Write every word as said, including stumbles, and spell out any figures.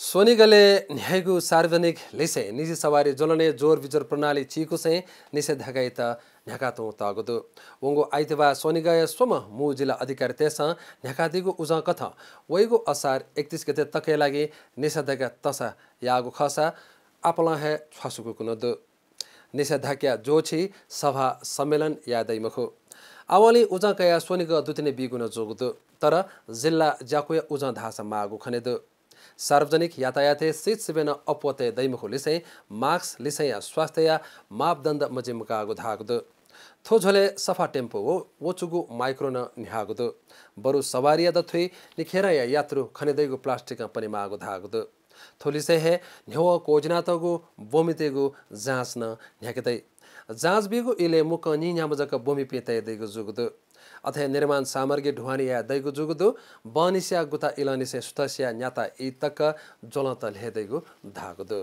स्वनिगलय् न्ह्याइगु सार्वजनिक लिसें निजी सवारी ज्वलनय् जोर बिजोर प्रणाली चीकुसें निषेधाज्ञायात न्ह्याका तुं तःगु दु। वंगु आइतबाः स्वनिगःया स्वम्ह मू जिल्ला अधिकारीतय्सं न्ह्याकादीगु उजं कथं वइगु असार एकतिस गते तकया लागि निषेधाज्ञा तसा याःगु खःसा आपालं हे छ्वासुगु कुन्हु दु। निषेधाज्ञा ज्वःछि सभा सम्मेलन याये दइ मखु। आवंलि उजं कयाः स्वनिगः दुतिने बीगु नं जूगु दु। तर जिल्ला ज्याकुया उजं धाःसा माःगु खने दु। सार्वजनिक यातायातय् सित सिबें नं अप्वः तये दइ मखु लिसें मास्क लिसेंया स्वास्थ्यया मापदण्ड मजिमकाःगु धाःगु दु। थ्व झ्वलय् सफा टेम्पो व वचुगु माइक्रो नं न्ह्याःगु दु। बरु सवारीया दथुइ निखेरंया यात्रु खने दइगु प्लास्टिकं पनेमाःगु धाःगु दु। थ्व लिसें हे न्ह्यवः क्वज्यानातःगु ब्वमितय्गु जाँच नं न्ह्याके दइ। जाँच बीगु इलय् मुक्कं नीन्याम्ह जक ब्वमिपिं तये दइगु जूगु दु। अथे निर्माण सामग्री ढुवानी याये दइगु जूगु दु। बहनिसिया गुता इलंनिसें सुथसिया न्याता ई तक ज्वलंत ल्ह्वये दइगु धाःगु दु।